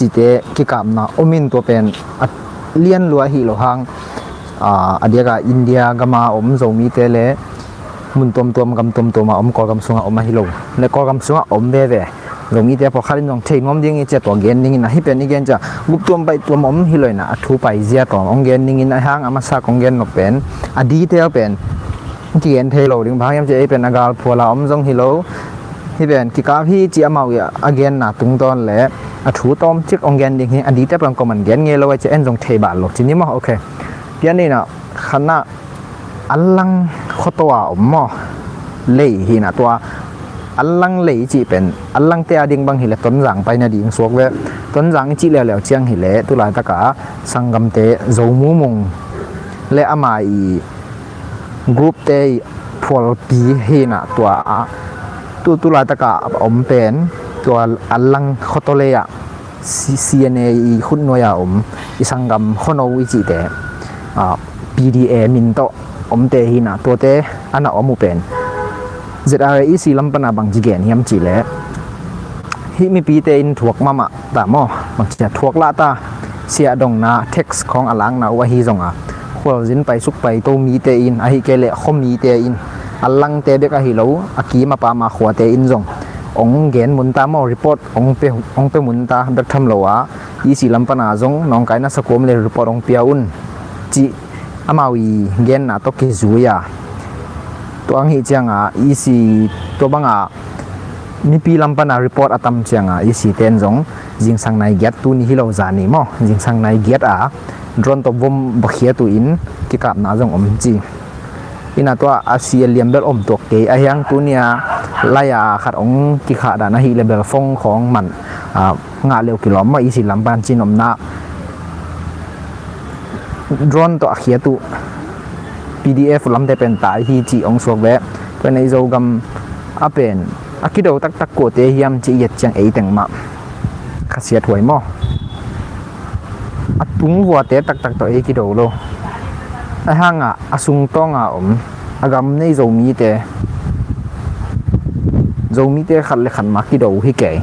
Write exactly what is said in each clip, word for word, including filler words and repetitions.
cite kikapna om in, tua pen a lian lua ahi lo hang, a, a diaka India gama om Zomite le mun tuamtuam gam tuamtuama om Kawlgam sunga om ahi lo. Le Kawlgam sunga om veve Zomite pawlkhat in zong thei nuam ding i cia tua gen dingin ahi pen i gen cia guptuam baihtuam om hi lo ina a thu paizia tawm hong gen dingin a hang a masa kong gen nop pen a detail pen kigen thei lo ding bang hiam cia ei pen a galphuala om zong hi lo. Hi pen kikap hi ci amau i a genna tungtawn le a thu tawm cik hong gen ding hi a detail pen comment gen ngei lo a cia en zong thei bah lo ci ni maw. Ok. Pian ina khanah Allang khuataw a om maw? Lei hina tua Allang lei i cih pen Allangte a ding bang hileh Tonzang paina ding suak ve. Tonzang i cih leuleu ciang hileh tulaitaka sanggamte Zo Mumung le ama i groupte i phualpi hina tua a tu tulaitaka a om pen tua Allang khuataw lei ah C-, CNA i khutnuai a om i sanggam khuano i cihte, a, PDA min tawh omte hina tuate a na om uh pen ZRA EC lam pana bangci gen hiam cihleh hih mipite in thuak mahmah ta maw, bangci a thuak lah ta, siahdongna tax khawng a lakna uh ahi zonga khualzin paisuk paito mite in ahi kei leh khuamite in Allangte bek ahi lo a kim a pama khuate in zong hong gen mun ta maw, report hong pe, hong pe mun ta bek tham lo a EC lam pana zong nawngkaina sakuam le report hong pia un cih amau i genna tawh kizui a. Tua ang hih cianga EC tua banga mipi lam pana report a tam cianga EC ten zong zingsang nai giat tuni hi lo zani maw, zingsang nai giat a drone tawh vom bakhiat uh in kikapna zong om ci. Ina tua a si a liam bel om tuak kei a hiang tunia lai a khat hong kikhah dan ahi le bel phone khawng man, a, ngah leu kilawm mah EC lam pan cin omna drone tawh a khiat uh PDF lamte pen tai hi ci hong suak ve. Tua nei Zogam a pen a kido taktak kuate hiam ci i et ciang ei teng mah khasiat huai maw? A tung vuate taktak tawh ei kido lo. A hanga a sungtawnga om a gam nei Zomite, Zomite khat le khat mah kido hi kei.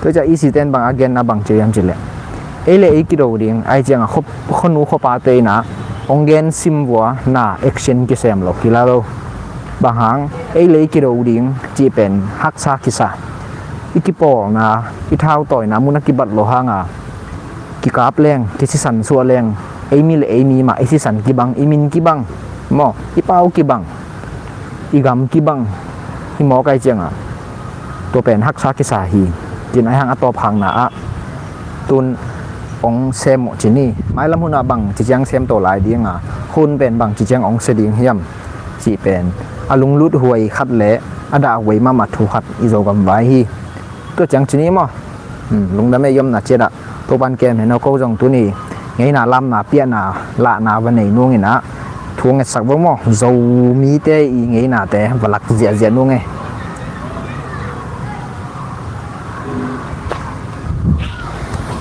Tua ciah EC ten bang a genna bang ci hiam cileh ei le ei kido ding ai cianga khuanu khuapate ina hong gen sim vua na action kisem lo kila lo. Bang hang ei le ei kido ding cih pen haksa kisa i kipawlna i thautawina mun a kibat lo hanga kikap leng kisisan suah leng ei mi le ei mi mah i sisan kibang i min kibang maw i pau kibang i gam kibang hi maw kai cianga tua pen haksa kisa hi. Cin ai hang a tawp hakna ah tun hong sem uh cin hi. Mailam hunah bang ciciang sem to lai dinga hun pen bang ciciang hong se ding hiam cih pen a lunglut huai khat le a dah huai mahmah thu khat i Zogam vai hi. Tua ciang cin hi maw? Lungdam ei i omna ciatah Topan kem heno ko zong tuni ngeina lamna piahna lahna va nei nunginah thu ngetsak vo maw? Zomite i ngeinate va lak ziahziah nung e.